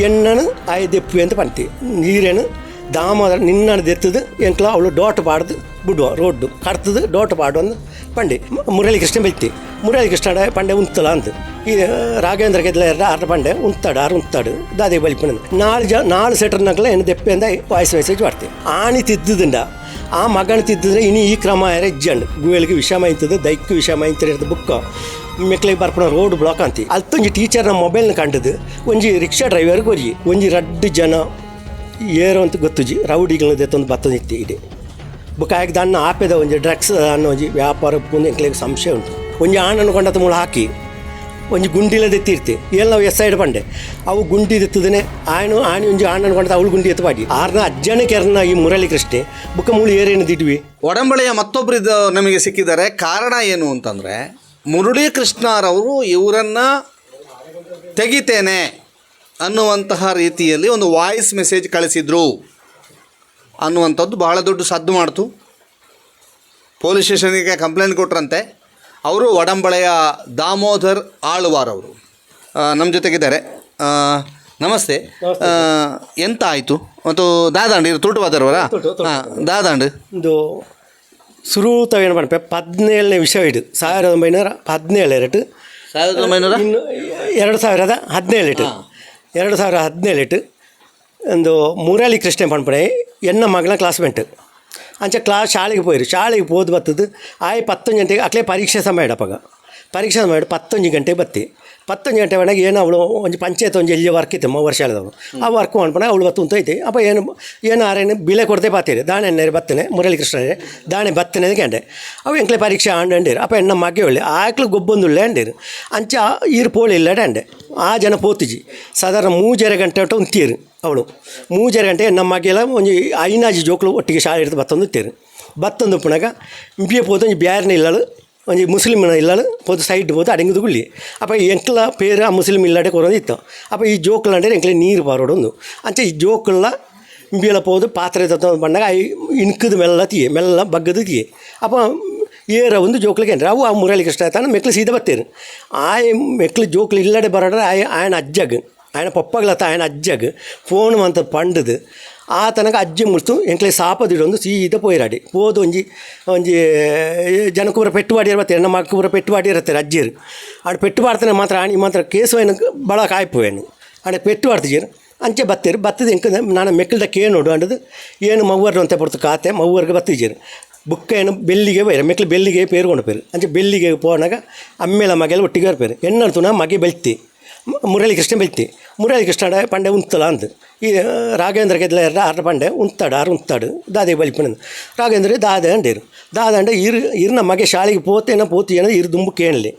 ಎಣ್ಣನು ಆಯ್ ದೆಪ್ಪು ಅಂತ ಪಂತಿ ನೀರೇನು ದಾಮೋದರ ನಿನ್ನನ್ನು ದೆತ್ತದು ಎಂಕ್ಲ ಅವಳು ಡೋಟ್ ಪಾಡ್ದು ಬಿಡುವ ರೋಡ್ಡು ಕಡ್ತದು ಡೋಟ್ ಪಾಡು ಅಂದ್ ಪಂಡೆ ಮುರಳಿ ಕೃಷ್ಣ ಬೆತ್ತಿ ಮುರಳಿ ಕೃಷ್ಣ ಪಂಡೆ ಉಂತಲ ಅಂದ್ ಈ ರಾಘವೇಂದ್ರ ಗೆದ್ಲ ಆರ್ ಪಂಡೆ ಉಂತಾಡು ಆರು ಉಂತಾಡು ದಾದೆ ಬಲಿಪಣ ನಾಲ್ ಜ ನಾಲ್ ಸೆಟರ್ನಕ್ಲ ಏನು ದೆಪ್ಪೆ ಅಂದ ವಾಯ್ಸ್ ಮೆಸೇಜ್ ಮಾಡ್ತೆ ಆಣಿ ತಿದ್ದುದುಂಡ ಆ ಮಗನ ತಿದ್ದಿದ್ರೆ ಇನಿ ಈ ಕ್ರಮ ಯಾರ ಇಜ್ಜಂಡು ಗುವೆಲ್ಗೆ ವಿಷಮ ಇಂತದ್ದು ದೈಕ್ ವಿಷಮ ಇಂತ ಬುಕ್ಕ ಮೆಕ್ಲಿಗೆ ಬರ್ಪಣ ರೋಡ್ ಬ್ಲಾಕ್ ಅಂತಿ ಅಲ್ತೊಂಜಿ ಟೀಚರ್ನ ಮೊಬೈಲ್ನ ಕಂಡದು ಒಂಜಿ ರಿಕ್ಷಾ ಡ್ರೈವರ್ಗೆ ಒರಿ ಒಂಜಿ ರಡ್ಡು ಜನ ಏರೋ ಅಂತ ಗೊತ್ತುಜಿ ರೌಡಿಗಳನ್ನ ದೆತ್ತೊಂದು ಬತ್ತೊಂದು ಇತ್ತಿ ಇದೆ ಬೊಕ್ಕ ಆಯ್ಕೆ ದಣ್ಣ ಆಪೆದ ಒಂಜಿ ಡ್ರಗ್ಸ್ ಅನ್ನ ಒಂಜಿ ವ್ಯಾಪಾರ ಪೂಂದು ಎಂಕ್ಲೆಗ್ ಸಂಶಯ ಉಂಟು. ಒಂಜಿ ಆಣನ್ನು ಕೊಂಡತ ಮೂಲ ಹಾಕಿ ಒಂಜಿ ಗುಂಡಿಲ ದೆತ್ತಿರ್ತಿ ಏಲ್ ನಾವು ಎಸ್ ಸೈಡ್ ಪಂಡೆ ಅವು ಗುಂಡಿ ದೆತ್ತದನೆ ಆಯನು ಆಣಿ ಒಂಜಿ ಆಣನ್ನು ಕೊಂಡತ ಅವಳು ಗುಂಡಿ ಎತ್ತು ಪಾಡಿ ಆರ್ನ ಅಜ್ಜನ ಕೆರ್ನ ಈ ಮುರಳಿ ಕೃಷ್ಣೆ ಬುಕ್ಕ ಮೂಳು ಏರೇನು ದಿಡ್ವಿ. ಒಡಂಬಳೆಯ ಮತ್ತೊಬ್ಬರು ಇದು ನಮಗೆ ಸಿಕ್ಕಿದ್ದಾರೆ. ಕಾರಣ ಏನು ಅಂತಂದರೆ, ಮುರಳಿ ಕೃಷ್ಣರವರು ಇವರನ್ನು ತೆಗಿತೇನೆ ಅನ್ನುವಂತಹ ರೀತಿಯಲ್ಲಿ ಒಂದು ವಾಯ್ಸ್ ಮೆಸೇಜ್ ಕಳಿಸಿದ್ರು ಅನ್ನುವಂಥದ್ದು ಬಹಳ ದೊಡ್ಡ ಸದ್ದು ಮಾಡ್ತು. ಪೊಲೀಸ್ ಸ್ಟೇಷನಿಗೆ ಕಂಪ್ಲೇಂಟ್ ಕೊಟ್ರಂತೆ. ಅವರು ಒಡಂಬಳೆಯ ದಾಮೋದರ್ ಆಳ್ವಾರವರು ನಮ್ಮ ಜೊತೆಗಿದ್ದಾರೆ. ನಮಸ್ತೆ. ಎಂತ ಆಯಿತು ಮತ್ತು ದಾದಾಂಡ್ ಇದು ತುರುಟುವಾದರವರಾ? ಹಾಂ, ದಾದಾಂಡ್. ಒಂದು ಸುರೂತ ಏನು ಪನ್ಪೆ 17ನೇ ವಿಷಯ ಇದು 1917 ಎರಡು 1900 ಇನ್ನು 2017 2017 ಒಂದು ಮುರಳಿ ಕೃಷ್ಣ ಪನ್ಪಣೆ ಎನ್ನ ಮಗಳ ಕ್ಲಾಸ್ಮೇಟ್ ಅಂಚ ಕ್ಲಾಸ್ ಶಾಲೆಗೆ ಪೋಯಿರು. ಶಾಲೆಗೆ ಪೋದು ಬತ್ತದು ಆಯ್ 10 ಗಂಟೆಗೆ ಅಕ್ಲೆ ಪರೀಕ್ಷೆ ಸಮಯ ಅಪಗ ಪರೀಕ್ಷೆ ಸಮಯ 11 ಗಂಟೆಗೆ ಬತ್ತಿ 11 ಗಂಟೆ ಒಳಗೆ ಏನು ಅವಳು ಒಂಜಿ ಪಂಚಾಯತ್ ಒಂಜಿ ಎಲ್ಲಿ ವರ್ಕ್ ಇತ್ತು ಮೂವರು ಶಾಲೆದವಳು ಆ ವರ್ಕ್ ಮಾಡ್ಪಣ ಅವಳು ಬತ್ತು ಅಂತ ಐತೆ. ಅಪ್ಪ ಏನು ಏನು ಆರೇನು ಬಿಲೆ ಕೊಡ್ದೆ ಪಾತೀರಿ ದಾಣೆ ಎಣ್ಣೆ ಬತ್ತನೆ ಮುರಳಿ ಕೃಷ್ಣ ದಾಣೆ ಬತ್ತನೆ ಕೇಂಡೆ ಅವು ಎಂಕ್ಲೆ ಪರೀಕ್ಷೆ ಆಂಡ್ ಅಂಡೀರು. ಅಪ್ಪ ಎಣ್ಣ ಮಗೆ ಒಳ್ಳೆ ಆಕ್ಲು ಗೊಬ್ಬೊಂದುಳ್ಳೆ ಅಂಡೀರು ಅಂಚ ಈರು ಪೋಳಿ ಇಲ್ಲಡೆ ಅಂಡೆ ಆ ಜನ ಪೋತಿಜಿ ಸಾಧಾರಣ ಮೂಜರೆ ಗಂಟೆ ಒಟ್ಟು ಉಂತೀರು ಅವಳು ಮೂಜರೆ ಗಂಟೆ ನಮ್ಮ ಮಗೆಲ್ಲ ಒಂಜಿ ಐನಾಜಿ ಜೋಕ್ಲು ಒಟ್ಟಿಗೆ ಶಾಲೆ ಹಿಡ್ದು ಬತ್ತೊಂದು ಉತ್ತೀರು ಬತ್ತೊಂದು ಉಪ್ಪುನಾಗ ಇಂಪಿಯ ಪೋತು ಒಂಜಿ ಬ್ಯಾರ್ನ ಇಲ್ಲಳು ಒಂಜಿ ಮುಸ್ಲಿಮ್ನ ಇಲ್ಲಳು ಪೋದು ಸೈಡ್ ಪೋದು ಅಡಂಗಿದು ಗುಳ್ಳಿ. ಅಪ್ಪ ಎಂಕ್ಲ ಪೇರು ಆ ಮುಸ್ಲಿಂ ಇಲ್ಲಡೆ ಕೊರೊಂದು ಇತ್ತು. ಅಪ್ಪ ಈ ಜೋಕ್ಲು ಅಂದ್ರೆ ಎಂಕ್ಲೆ ನೀರು ಪಾರೋಡೊಂದು ಅಂಚ ಈ ಜೋಕುಲ ಇಂಬಿಯಲ ಪೋದು ಪಾತ್ರೆ ತತ್ತೊಂದು ಬಂದಾಗ I ಇನ್ಕದ ಮೆಲ್ಲ ತೀಯೆ ಮೆಲ್ಲ ಬಗ್ಗದು ತೀಯೆ. ಅಪ್ಪ ಏರ ಒಂದು ಜೋಕ್ಲಿಗೆ ಅಂದ್ರೆ ಅವು ಆ ಮುರಳಿ ಕೃಷ್ಣ ತಾನು ಮೆಕ್ಲು ಸೀದಾ ಬತ್ತೀರು ಆಯ್ ಮೆಕ್ಲು ಜೋಕ್ಲು ಇಲ್ಲಡೆ ಬರೋಡ್ರೆ ಆಯ್ ಆಯನ ಅಜ್ಜಗ್ ಆಯನ ಪೊಪ್ಪಗ್ಲತ್ತ ಆಯನ ಅಜ್ಜಗ್ ಫೋನ್ ಮಂತ ಪಂಡದು ಆ ತನಕ ಅಜ್ಜಿ ಮುಡ್ತು ಎಂಕ್ಲೆ ಸಾಪದಿಡೊಂದು ಸೀದಾ ಪೋಯಿರಾಡಿ ಪೋದು ಒಂಜಿ ಒಂಜಿ ಜನಕೂರ ಪೆಟ್ಟುವಾಡಿ ಇರ್ಬತ್ತಾರೆ ನಮ್ಮ ಮಕ್ಕೂರ ಪೆಟ್ಟುವಾಡಿ ಇರ್ತಾರೆ ಅಜ್ಜಿಯರು ಆಡ ಪೆಟ್ಟು ಪಾಡ್ತಾನೆ ಮಾತ್ರ ಆಣಿ ಮಾತ್ರ ಕೇಸುವೇನು ಬಳ ಕಾಯ್ಪುವೇನು ಆಡ ಪೆಟ್ಟು ಪಾಡ್ತಿಜೇರು ಅಂಚೆ ಬತ್ತೀರು ಬತ್ತದ ಎಂಕ್ ನಾನು ಮೆಕ್ಕಲ್ದ ಕೇನೋಡು ಅಂಡದು ಏನು ಮವ್ವರ್ಡು ಅಂತ ಪೊರ್ತು ಕಾತೆ ಮವ್ವರ್ಗೆ ಬತ್ತಿಜೇರು ಬುಕ್ಕ ಏನು ಬೆಲ್ಲಿಗೆ ಬೈರ ಮೆಕ್ಲು ಬೆಲ್ಲಿಗೆ ಪೇರು ಕೊಂಡು ಪೇರು ಅಂಚೆ ಬೆಲ್ಲಿಗೆ ಪೋನಾಗ ಅಮ್ಮೇಲ ಮಗೆಲ್ಲ ಒಟ್ಟಿಗೆ ಬರ್ಪೇರು ಎಣ್ಣು ಮಗೆ ಬೆಳ್ತಿ ಮುರಳಿ ಕೃಷ್ಣ ಬೆಳ್ತಿ ಮುರಳಿ ಕೃಷ್ಣ ಪಂಡೆ ಉಂತಲ ಅಂದ್ ಈ ರಾಘವೇಂದ್ರ ಗೆದ್ಲ ಆರ್ ಪಂಡೆ ಉಂತಾಡು ಆರು ಉಂತಾಡು ದಾದೆ ಬಲಿಪಣ ರಾಘವೇಂದ್ರ ದಾದೆ ಅಂಡೇರು ದಾದೆ ಅಂಡೆ ಇರು ಇರ್ನ ಮಗೆ ಶಾಲೆಗೆ ಪೋತೇನ ಪೋತಿ ಏನೋ ಇರು ದುಂಬು ಕೇಳಲಿ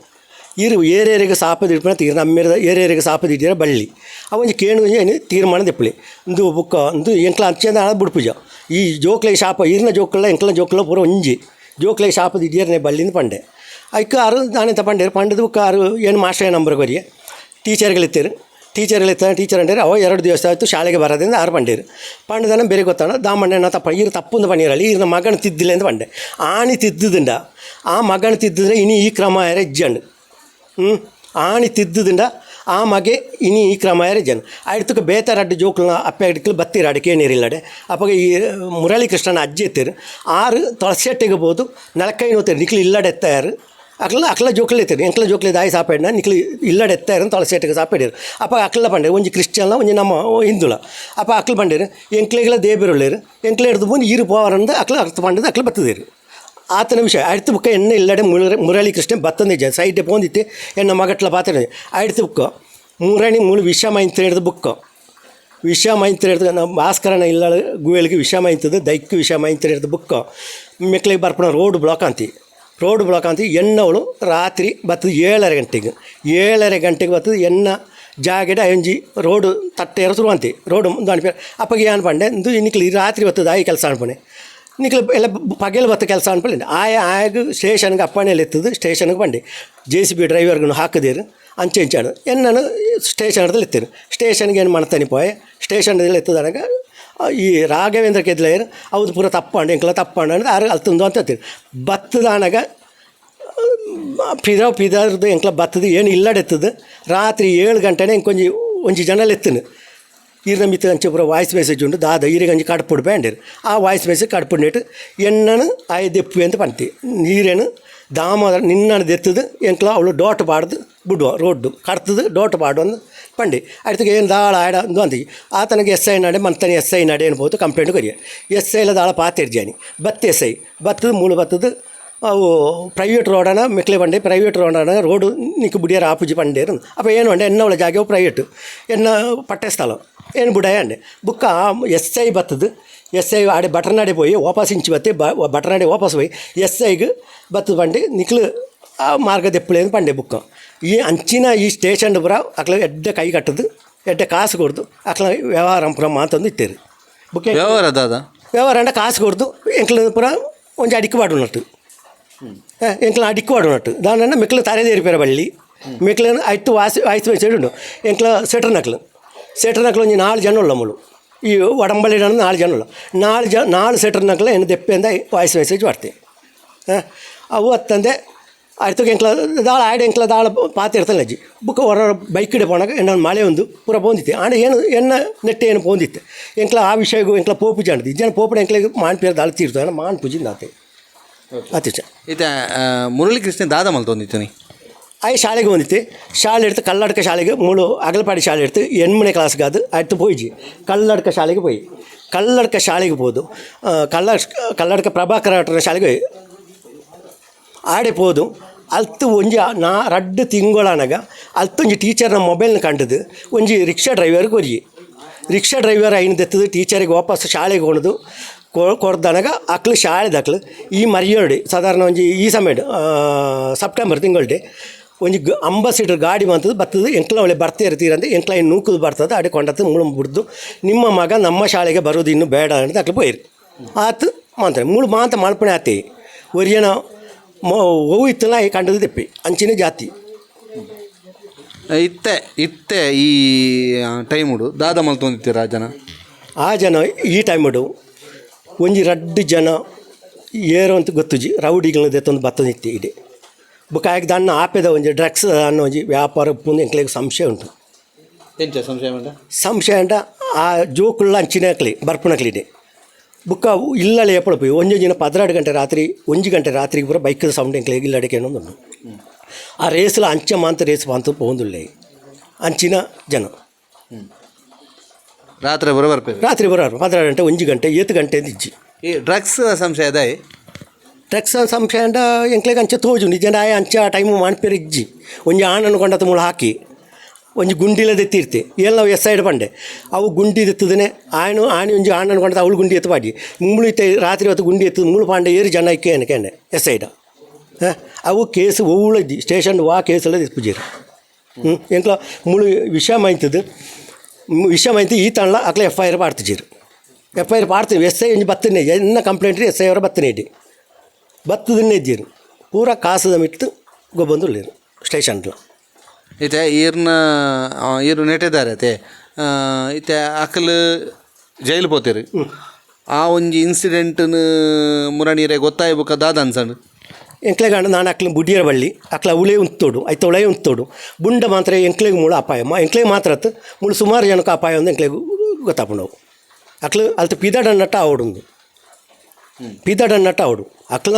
ಇರು ಏರೇರಿಗೆ ಸಾಪದ ಇಡ್ಪಣ ತೀರ್ನ ಅಮ್ಮೇರದ ಏರೇರಿಗೆ ಸಾಪದ ಇಟ್ಟಿರ ಬಳ್ಳಿ ಅವ ಒಂಜಿ ಕೇಣು ಏನು ತೀರ್ಮಾನ ದೆಪ್ಪಲಿ ಇಂದು ಬುಕ್ಕ ಇಂದು ಎಂಕ್ಲ ಅಂಚೆಂದ ಬುಡ್ಪುಜ ಈ ಜೋಕ್ಲೆ ಶಾಪ ಇರ್ನ ಜೋಕ್ಲ ಎಂಕ್ಲ ಜೋಕ್ಲ ಪೂರ ಒಂಜಿ ಜೋಕ್ಲೆ ಶಾಪದ ಇಡಿಯರ್ನೆ ಬಳ್ಳಿಂದ ಪಂಡೆ ಐಕ್ ಆರು ನಾನೆಂತ ಪಂಡೇರು ಪಂಡದು ಬುಕ್ಕ ಆರು ಏನು ಮಾಸ್ಟರ್ ನಂಬರ್ ಕೊರಿಯೆ ಟೀಚರ್ಗಳಿತ್ತೀರು ಟೀಚರ್ಗಳಿತ್ತ ಟೀಚರ್ ಅಂಡೇರು ಅವ 2 ದಿವಸ ಆಯಿತು ಶಾಲೆಗೆ ಬರೋದ್ರಿಂದ ಆರು ಪಂಡೇರು ಪಂಡದನ ಬೇರೆ ಗೊತ್ತಾಣ ದಾಮಣ್ಣ ತಪ್ಪ ಈರು ತಪ್ಪುಂದು ಪಣ್ಣೀರಲ್ಲ ಈರ್ನ ಮಗನ ತಿದ್ದಿಲ್ಲ ಅಂತ ಪಂಡೆ ಆಣಿ ತಿದ್ದುದುಂಡ ಆ ಮಗನ ತಿದ್ದಿದ್ರೆ ಇನಿ ಈ ಕ್ರಮ ಯಾರ ಇಜ್ಜಂಡು ಆಣಿ ತಿದ್ದುದುಂಡ ಆ ಮಗೆ ಇನಿ ಈ ಕ್ರಮ ಯಾರ ಇಜ್ಜಂಡು ಆಯ್ತಕ್ಕೆ ಬೇತರ ಅಡ್ಡು ಜೋಕ್ಲನ ಅಪ್ಪೆ ಅಡ್ಕಲು ಬತ್ತೀರ ಅಡಿಕೆ ನೀರಿಲ್ಲಡೆ ಅಪ್ಪಗೆ ಈ ಮುರಳಿ ಕೃಷ್ಣನ ಅಜ್ಜಿ ಎತ್ತೀರು ಆರು ತೊಳಸೆಟ್ಟಿಗೆ ಬೋದು ನಲಕೈ ನೋತೀರು ನಿಕ್ಲು ಇಲ್ಲಡೆ ಎತ್ತಾರು ಅಕ್ಲ ಅಕ್ಲ ಜೋಕ್ಲು ಎತ್ತೀರಿ ಎಂಕ್ಲ ಜೋಕ್ಲಿ ದಾಯಿ ಸಾಪೇಡ್ನ ನಿಕ್ಲು ಇಲ್ಲಡೆ ಎತ್ತಾರು ತೊಳಸೆಟ್ಟಿಗೆ ಸಾಪೇಡಿರು. ಅಪ್ಪ ಅಕ್ಲ ಪಂಡೇರು ಒಂಜಿ ಕ್ರಿಶ್ಚಿಯನ್ಲ ಒಂಜಿ ನಮ್ಮ ಹಿಂದುಲ. ಅಪ್ಪ ಅಕ್ಲ ಪಂಡೇರು ಎಂಕ್ಲೆಗಳ ದೇಬಿರುಳ್ಳೇರು ಎಂಕ್ಲೆ ಹಿಡ್ದು ಬಂದು ಈರು ಪೋವರಂದು ಅಕ್ಲ ಅರ್ಥ ಪಂಡದು ಅಕ್ಲ ಬತ್ತದೇರು ಆತನ ವಿಷಯ அடுத்து ಬುಕ್ಕ ಎಣ್ಣೆ ಇಲ್ಲಡೆ ಮುರಳಿ ಕೃಷ್ಣ ಬತ್ತಂದಿಜ್ಜ ಸೈಡ್ ಪೋಂದಿತ್ತು ಎಣ್ಣ ಮಗಟ್ಲ ಪಾತ್ರೆ அடுத்து ಬುಕ್ಕ ಮುರಣಿ ಮುಳು ವಿಷ ಮೈಂತ ಹಿಡ್ದು ಬುಕ್ಕ ವಿಷ ಮೈಂತ ಹಿಡ್ದು ನಮ್ಮ ಭಾಸ್ಕರನ ಇಲ್ಲ ಗುವೆಲ್ಗೆ ವಿಷ ಮೈಂತದ್ದು ದೈಕ್ ವಿಷ ಮೈಂತ ಹಿಡ್ದು ಬುಕ್ಕ ಮೆಕ್ಲಿಗೆ ಬರ್ಪಣ ರೋಡ್ ಬ್ಲಾಕ್ ಅಂತಿ ರೋಡ್ ಬ್ಲಾಕ್ ಅಂತಿ ಎಣ್ಣವಳು ರಾತ್ರಿ ಬತ್ತದ 7:30 ಗಂಟೆಗೆ 7:30 ಗಂಟೆಗೆ ಬತ್ತದ ಎಣ್ಣ ಜಾಗೆಡ್ ಒಂಜಿ ರೋಡು ತಟ್ಟೆರ ಶುರು ಅಂತಿ ರೋಡ್ ಅನ್ಪೆ ಅಪ್ಪಗೆ ಏನು ಪಂಡೆ ಇಂದು ನಿಕ್ಲು ರಾತ್ರಿ ಬತ್ತದ ಆಯಿ ಕೆಲಸ ಅನ್ಪಣೆ ನಿಕ್ಲು ಎಲ್ಲ ಪಗೆಲ್ ಬತ್ತ ಕೆಲಸ ಅನ್ಪಲೆ ಆಯ ಆಯಾಗ ಸ್ಟೇಷನ್ಗೆ ಅಪ್ಪಣೆಯಲ್ಲಿ ಎತ್ತದು ಸ್ಟೇಷನ್ಗೆ ಬಂಡೆ J C B ಡ್ರೈವರ್ಗನ್ನು ಹಾಕದೇರು ಅಂಚೆ ಇಂಚಾಡು ಎನ್ನನು ಸ್ಟೇಷನ್ ಎತ್ತೀರು ಸ್ಟೇಷನ್ಗೆ ಏನು ಮಾಡ್ತಾನೆ ಪೋಯೆ ಸ್ಟೇಷನ್ ಎತ್ತದಾಗ ಈ ರಾಘವೇಂದ್ರ ಕೆದ್ಲೇರು ಅವ್ದು ಪೂರ ತಪ್ಪಂಡು ಎಂಕ್ಲ ತಪ್ಪಂಡು ಅಂದ್ರೆ ಆರು ಅಲ್ತಂದು ಅಂತ ಹೇಳ್ತೀರಿ ಬತ್ತದಾನಗ ಪಿದ ಪಿದರ್ದು ಎಂಕ್ಲ ಬತ್ತದು ಏನು ಇಲ್ಲಡೆತ್ತದು ರಾತ್ರಿ 7 ಗಂಟೆನೇ ಇಂಕೊಂಜಿ ಒಂಜಿ ಜನಲ್ ಎತ್ತನು ಈರ್ನ ಮಿತ್ತ್ ಅಂಚ ಪೂರ ವಾಯ್ಸ್ ಮೆಸೇಜ್ ಉಂಡು ದಾದ ಈರೆಗ್ ಅಂಚ ಕಡಪುಡು ಪಂಡೆರ್. ಆ ವಾಯ್ಸ್ ಮೆಸೇಜ್ ಕಡಪುಡ್ನೆಟ್ ಎನ್ನನ್ ಆಯೆ ದೆಪ್ಪುವೆ ಅಂತ ಪಂತೆ. ಈರೆನ್ ದಾಮೋದರ ನಿನ್ನನ್ ದೆತ್ತುದು ಎಂಕ್ಲ ಅವ್ಲು ಡೋಟ್ ಪಾಡ್ದು ಬುಡುವ ರೋಡ್ಡು ಕಡ್ತುದು ಡೋಟ್ ಪಾಡುವಂದು ಪಂಡೆ. ಅಡ್ತಗೆ ಏನು ದಾಳ ಆಯಡ ಅಂದು ಅಂದಿ ಆತನಿಗೆ ಎಸ್ I ನಡೆ ಮಂತನೆ ಎಸ್ I ನಡೆ ಅನ್ಬೋದು ಕಂಪ್ಲೇಂಟ್ ಕೊರಿಯ. ಎಸ್ ಐಲ ದಾಳ ಪಾತೆರ್ಜಾನಿ ಬತ್ತೆ ಎಸ್ I ಬತ್ತದು ಮೂಲು ಬತ್ತದು ಅವು ಪ್ರೈವೇಟ್ ರೋಡನ ಮೆಕ್ಲೆ ಪಂಡೆ. ಪ್ರೈವೇಟ್ ರೋಡನ ರೋಡು ನಿಕ್ಕು ಬುಡಿಯರ ಆಪುಜಿ ಪಂಡೇರು. ಅಪ್ಪ ಏನು ಪಂಡೆ, ಎನ್ನ ಒಳ ಜಾಗೆ ಪ್ರೈವೇಟ್ ಎನ್ನ ಪಟ್ಟೆ ಸ್ಥಳ ಏನು ಬುಡಾಯ ಅಂಡೆ. ಬುಕ್ಕ ಎಸ್ I ಬತ್ತದು S I ಆಡೆ ಬಟರ್ನಾಡೆ ಪೋಯಿ ವಾಪಸ್ ಇಂಚಿ ಬತ್ತೆ ಬಟರ್ನಾಡೆ ವಾಪಸ್ ಪೋಯಿ ಎಸ್ ಐಗ್ ಬತ್ತದು ಪಂಡೆ ನಿಕ್ಲು ಆ ಮಾರ್ಗ ದೆಪ್ಪುಲೆ ಪಂಡೆ. ಬುಕ್ಕ ಈ ಅಂಚಿನ ಈ ಸ್ಟೇಷನ್ ಪೂರ ಅಕ್ಲ ಎಡ್ಡೆ ಕೈ ಕಟ್ಟದು ಎಡ್ಡೆ ಕಾಸು ಕೊಡ್ದು ಅಕ್ಲ ವ್ಯವಹಾರ ಪೂರ ಮಾತೊಂದು ಇತ್ತೇರು ಬುಕ್ಕ. ವ್ಯವಹಾರ ದಾದ? ವ್ಯವಹಾರ ಅಂಡ ಕಾಸು ಕೊಡ್ದು ಎಂಕ್ಲ ಪೂರ ಒಂಜಿ ಅಡಿಕ್ ಪಾಡುನಟ್ಟು, ಎಂಕ್ಲ ಅಡಿಕ್ ಪಾಡುನಟ್ಟು ದಾನಣ್ಣ ಮೆಕ್ಲ ತರೆದೇರಿಪೇರ ಬಳ್ಳಿ ಮೆಕ್ಲನ ಐತು ವಾಸಿ ವಾಯ್ಸ್ ಮೆಸೇಜ್ ಉಂಡು. ಎಂಕ್ಲ ಸೆಟ್ರ್ ನಕ್ಲು, ಸೆಟ್ರ್ ನಕ್ಲು ಒಂಜಿ ನಾಲ್ ಜನ ಉಳ್ಳ ಮುಳು ಈ ಒಡಂಬಳಿ ನಾಲ್ ಜನ ಉಳ್ಳ ನಾಲ್ ಜ ನಾಲ್ ಸೆಟ್ರ್ ನಕ್ಲ ಏನು ದೆಪ್ಪೆಂದ ವಾಯ್ಸ್ ಮೆಸೇಜ್ ಮಾಡ್ತೆ. ಅವು ಅತ್ತಂದೆ ಆಯ್ತು. ಎಂಕ್ಲ ದಾಳ ಆಯ್ಡು ಎಂಕ್ಲ ದಾಳ ಪಾತಿರ್ತಲ್ಲ ಅಜ್ಜಿ. ಬುಕ್ಕ ಹೊರ ಬೈಕ್ ಇಡೆ ಪೋನಾಗ ಎನ್ನ ಮಳೆ ಒಂದು ಪೂರ ಪೋಂದಿತ್ತೆ. ಆಂಡ ಏನು ಎನ್ನ ನೆಟ್ಟೆ ಏನು ಪೋಂದಿತ್ತೆ. ಎಂಕ್ಲ ಆ ವಿಷಯಗೂ ಎಂಕ್ಲ ಪೋಪು ಜಾಣದಿ ಜನ ಪೋಪುಡ ಎಂಕ್ಲ ಮಾನ್ ಪೇರು ದಾಳ ತೀರ್ತು ಮಾನ್ ಪೂಜಿಂದ ಆತೆ ಅತಿಚ. ಇತ್ತೆ ಮುರಳಿ ಕೃಷ್ಣ ದಾದ ಮಲ್ತೊಂದಿತ್ತು? ಆಯ್ ಶಾಲೆಗೆ ಬಂದಿತ್ತೆ. ಶಾಲೆ எடுத்து ಕಲ್ಲಡ್ಕ ಶಾಲೆಗೆ ಮೂಳು ಅಗಲಪಾಡಿ ಶಾಲೆ எடுத்து ಎಣ್ಮನೆ ಕ್ಲಾಸ್ಗೆ ಅದು ಆಯ್ತು ಪೋಯಿಜಿ. ಕಲ್ಲಡ್ಕ ಶಾಲೆಗೆ ಪೋಯಿ, ಕಲ್ಲಡ್ಕ ಶಾಲೆಗೆ ಪೋದು ಕಲ್ಲಡ್ಕ ಪ್ರಭಾಕರ ಆಟರ ಶಾಲೆಗೆ ಹೋಯಿ ಆಡೆ ಪೋದು. ಅಲ್ತು ಒಂಜಿ ನಾ ರಡ್ಡು ತಿಂಗಳಾನಗ ಅಲ್ತೊಂಜಿ ಟೀಚರ್ನ ಮೊಬೈಲ್ನ ಕಂಡದು ಒಂಜಿ ರಿಕ್ಷಾ ಡ್ರೈವರ್ಗೆ ಕೊರಿಯೆ. ರಿಕ್ಷಾ ಡ್ರೈವರ್ ಐನ್ ದೆತ್ತದು ಟೀಚರಿಗೆ ವಾಪಸ್ ಶಾಲೆಗೆ ಕೊಣದು ಕೊರ್ದನಗ ಅಕ್ಲು ಶಾಲೆದಕ್ಲು ಈ ಮರಿಯೋಡಿ ಸಾಧಾರಣ ಒಂಜಿ ಈ ಸಮಯ ಸೆಪ್ಟೆಂಬರ್ ತಿಂಗಳ್ಡೆ ಒಂಜಿ ಅಂಬಾಸಿಡರ್ ಗಾಡಿ ಬಂತದ್ದು ಬರ್ತದೆ. ಎಂಕ್ಲ ಒಳ್ಳೆ ಬರ್ತಾ ಇರ್ತೀರಂತೆ ಎಂಕ್ಲ ಇನ್ನು ನೂಕುದು ಬರ್ತದೆ. ಅಡೆ ಕೊಂಡತ್ತು ಮುಳು ಬಿಡ್ದು ನಿಮ್ಮ ಮಗ ನಮ್ಮ ಶಾಲೆಗೆ ಬರೋದು ಇನ್ನು ಬೇಡ ಅಂತ ಅಕ್ಲು ಪೋಯಿರು. ಆತು ಮಾಂತ ಮೂಳು ಮಾಂತ ಮಲ್ಪಣೆ ಆತೆ ಒರಿಯನ ಮೊ ಒವು ಇತ್ತಲ್ಲ ಕಂಡದು ತೆಪ್ಪಿ ಅಂಚಿನ ಜಾತಿ. ಇತ್ತೆ ಇತ್ತೆ ಈ ಟೈಮುಡು ದಾದ ಮಲ್ತೊಂದಿತ್ತೀರಾ ಜನ? ಆ ಜನ ಈ ಟೈಮುಡು ಒಂಜಿ ರಡ್ಡು ಜನ ಏರು ಅಂತ ಗೊತ್ತುಜಿ ರೌಡಿಗಳನ್ನ ದೆತ್ತೊಂದು ಬತ್ತೊಂದಿತ್ತೆ ಇದೆ. ಬೊಕ್ಕ ಆಯ್ಕೆ ದಾನ್ನ ಆಪೆದ ಒಂಜಿ ಡ್ರಗ್ಸ್ ದಾನ್ನ ಒಂಜಿ ವ್ಯಾಪಾರ ಉಪ್ಪುಂದು ಎಂಕ್ಲೆಗ್ ಸಂಶಯ ಉಂಟು. ಎಂಚ ಸಂಶಯ ಮಂಡ? ಸಂಶಯ ಅಂಡ ಆ ಜೋಕುಳ್ಳ ಅಂಚಿನ ಅಕ್ಲಿ ಬರ್ಪುನಕ್ಲಿದೆ. ಬೊಕ್ಕ ಇಲ್ಲಳೆ ಏಪಳ ಪೋಯಿ ಒಂಜೊಂಜಿನ 12 ಗಂಟೆ ರಾತ್ರಿ 1 ಗಂಟೆ ರಾತ್ರಿಗೆ ಪೂರ ಬೈಕ್ದ ಸೌಂಡ್ ಎಂಕ್ಲೆಗ್ ಇಲ್ಲಡೆ ಕೇನೊಂದುಂಡು. ಆ ರೇಸ್ಲ ಅಂಚ ಮಾಂತ ರೇಸ್ ಮಾಂತ ಪೋವೊಂದುಲ್ಲೆ ಅಂಚಿನ ಜನ. ರಾತ್ರಿ ಬರೋ ಬರ್ಪೇರು? ರಾತ್ರಿ ಬರೋರು 12 ಗಂಟೆ 1 ಗಂಟೆ ಏತ್ ಗಂಟೆ ಇಜ್ಜಿ. ಈ ಡ್ರಗ್ಸ್ ಸಂಶಯ ಅದಾಯ್? ಡ್ರಗ್ಸ್ ಸಂಶಯ ಅಂಡ ಎಂಕ್ಲೆಗ್ ಅಂಚ ತೋಜುಂಡು. ಇಜ್ಜಂಡ ಆಯೆ ಅಂಚ ಆ ಟೈಮು ಮಾನ್ಪೇರು ಇಜ್ಜಿ. ಒಂಜಿ ಆಣನ್ನು ಕೊಂಡತ ಮೂಳು ಹಾಕಿ ಒಂಜಿ ಗುಂಡಿಲ ದೆತ್ತಿರ್ತೆ ಏಲ್ ನಾವು ಎಸ್ ಸೈಡ್ ಪಂಡೆ ಅವು ಗುಂಡಿ ದೆತ್ತದನೆ ಆಯನು ಆಣಿ ಒಂಜಿ ಆಣನ್ನು ಕೊಂಡತ ಅವಳು ಗುಂಡಿ ಎತ್ತು ಪಾಡಿ ಮುಳು ಇತ್ತೆ ರಾತ್ರಿ ಹೊತ್ತು ಗುಂಡಿ ಎತ್ತು ಮೂಳು ಪಾಂಡೆ ಏರು ಜನ ಇಕ್ಕೇನೆ ಕೇಂಡೆ ಎಸ್ ಸೈಡ. ಅವು ಕೇಸ್ ಒವ್ಳು ಇಜ್ಜಿ ಸ್ಟೇಷನ್ ವಾ ಕೇಸೆಲ್ಲ ದೆತ್ಪುಜೆರ್. ಎಂಕ್ಲ ಮುಳು ವಿಷಯ ಮಾಯ್ತದು ವಿಷಯ ಮಾಹಿತಿ ಈ ತಣ್ಣ ಅಕ್ಲೆ F I R ಪಾಡ್ತಿಜೆರ್. F I R ಪಾಡ್ತೀವಿ S I ಒಂಜಿ ಬತ್ತನೆ ಎನ್ನ complaint S I ಅವರ ಬತ್ತನೆ ಇಡ್ಡಿ ಬತ್ತದನ್ನೇ ಇದ್ದೀರು ಪೂರ ಕಾಸುದ ಮಿತ್ತು ಗೊಬ್ಬೊಂದುಲ್ಲೆರ್ ಸ್ಟೇಷನ್ಲ. ಇತ್ತೆ ಈರ್ನ ಈರು ನೆಟ್ಟಿದ್ದಾರೆ ಅತೆ ಇತ್ತೆ ಅಕಲ್ ಜೈಲು ಪೋತೇರು. ಆ ಒಂಜಿ ಇನ್ಸಿಡೆಂಟ್ನು ಮುರಣೀರೆ ಗೊತ್ತಾಯ ಬುಕ್ಕ ದಾದ ಅನ್ಸಂಡು? ಎಂಕ್ಲೆಗ್ ಆಂಡ ನಾನ್ ಅಕ್ಲ ಬುಡಿಯರ ಬಳ್ಳಿ ಅಕ್ಲ ಉಳೆ ಉಂತೋಡು ಐತ ಉಳೆ ಉಂತೋಡು ಬುಂಡ ಮಾತ್ರ ಎಂಕ್ಲೆಗ್ ಮೂಳು ಅಪಾಯ ಎಂಕ್ಲೆಗ್ ಮಾತ್ರ ಅತ್ತು ಮೂಳು ಸುಮಾರು ಜನಕ್ಕೆ ಅಪಾಯ ಒಂದು ಎಂಕ್ಲೆಗ್ ಗೊತ್ತಾಪುಂಡವು. ಅಕ್ಲು ಅಲ್ತ ಪಿದಡನ್ನಟ್ಟ ಆವಡುಂದು ಪಿದಡನ್ನಟ್ಟ ಆವಡು ಅಕ್ಲ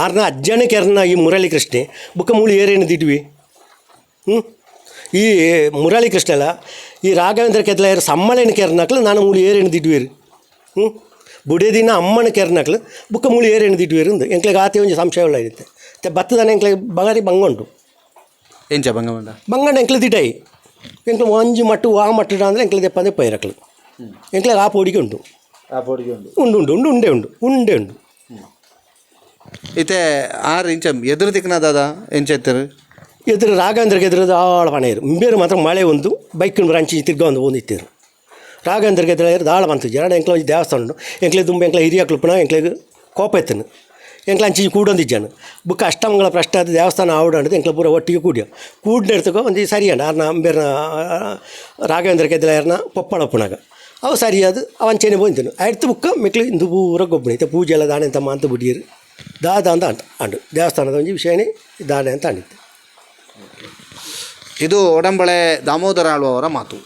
ಆರ್ನ ಅಜ್ಜನ ಕೆರ್ನ ಈ ಮುರಳಿ ಕೃಷ್ಣೆ ಬುಕ್ಕ ಮೂಳು ಏರೇನು ದಿಡ್ವಿ. ಈ ಮುರಳಿ ಕೃಷ್ಣಲ ಈ ರಾಘವೇಂದ್ರ ಕೆದ್ಲಾಯರ್ ಸಮ್ಮಳೇನು ಕೆರ್ನಕ್ಲು ನಾನು ಮೂಳು ಏರೇನು ದಿಡ್ವೀರು. ಬುಡೇದಿನ ಅಮ್ಮನ ಕೆರ್ನಕ್ಲು ಬುಕ್ಕ ಮೂಳು ಏರೇನು ದಿಡ್ವೀರು ಅಂದು ಎಂಕ್ಲೆಗ್ ಆತೆ ಒಂಜಿ ಸಂಶಯ ಉಳ್ಳ ಇತ್ತೆ ಮತ್ತೆ ಬತ್ತದಾನೆ ಎಂಕ್ಲೆಗ್ ಬಗಾರಿ ಬಂಗ ಉಂಟು. ಎಂಚ ಬಂಗ ಮಂಡ? ಬಂಗಂಡ ಎಂಕ್ಲೆ ದಿಡೈ ಎಂಕ್ಲೆ ಒಂಜಿ ಮಟ್ಟು ಆ ಮಟ್ಟು ಅಂದರೆ ಎಂಕ್ಲೆ ದೆಪ್ಪಂದೆ ಪೈರಕ್ಲು ಎಂಕ್ಲೆಗ್ ಆ ಪೋಡಿಗೆ ಉಂಟು. ಆ ಪೋಡಿಗೆ ಉಂಟು? ಉಂಡು ಉಂಡು ಉಂಡು ಉಂಡೆ ಉಂಡು ಉಂಡೆ ಉಂಡು. ಇತ್ತೆ ಆರು ಇಂಚ ಎದುರು ತಿಕ್ಕನ ದಾದ ಎಂಚ ಇತ್ತರು? ಎದುರು ರಾಘವೇಂದ್ರಗೆ ಎದುರು ದಾಳ ಪಣೇರು ಇಂಬೇರು ಮಾತ್ರ ಮಳೆ ಒಂದು ಬೈಕ್ ಬ್ರಾಂಚಿ ತಿರ್ಗ ಒಂದು ಒಂದಿತ್ತೇರು ರಾಘವೇಂದ್ರಗೆ ಎದುರು ದಾಳ ಬಂತು ಜನ. ಎಂಕ್ಲ ಒಂಜಿ ದೇವಸ್ಥಾನ ಉಂಟು ಎಂಕ್ಲೆ ದುಂಬ ಎಂಕ್ಲ ಹಿರಿಯಕ್ಲು ಪುನಃ ಎಂಕ್ಲೆಗ್ ಕೋಪ ಎತ್ತನು ಎಂಕ್ಲ ಅಂಚಿ ಕೂಡೊಂದಿಜ್ಜಾನು. ಬುಕ್ಕ ಅಷ್ಟಮಂಗಳ ಪ್ರಶ್ನೆ ಆದ ದೇವಸ್ಥಾನ ಆವಡ ಅಂಡದು ಎಂಕ್ಲ ಪೂರ ಒಟ್ಟಿಗೆ ಕೂಡಿಯ ಕೂಡಿನ ಎಡ್ತಕೋ ಒಂಜಿ ಸರಿಯಂಡ ಆರ್ನ ಅಂಬೇರ್ನ ರಾಘವೇಂದ್ರ ಕೆದ್ಲಾಯರ್ನ ಪೊಪ್ಪಳ ಪುನಗ ಅವು ಸರಿಯಾದ ಅವ ಅಂಚೆನೆ ಪೋಂತಿನು ಅಡ್ತ ಬುಕ್ಕ ಮೆಕ್ಲು ಇಂದು ಪೂರ ಗೊಬ್ಬನಿ ಇತ್ತೆ ಪೂಜೆ ಎಲ್ಲ ದಾನೆ ಅಂತ ಮಾಂತ ಬುಡಿಯರು ದಾದ ಅಂತ ಅಂಟ ಅಂಡು ದೇವಸ್ಥಾನದ ಒಂಜಿ ವಿಷಯನೇ ದಾನೆ ಅಂತ ಅಂಡಿತ್ತು. ಇದು ಒಡಂಬಳೆ ದಾಮೋದರ ಆಳ್ವ ಅವರ ಮಾತು.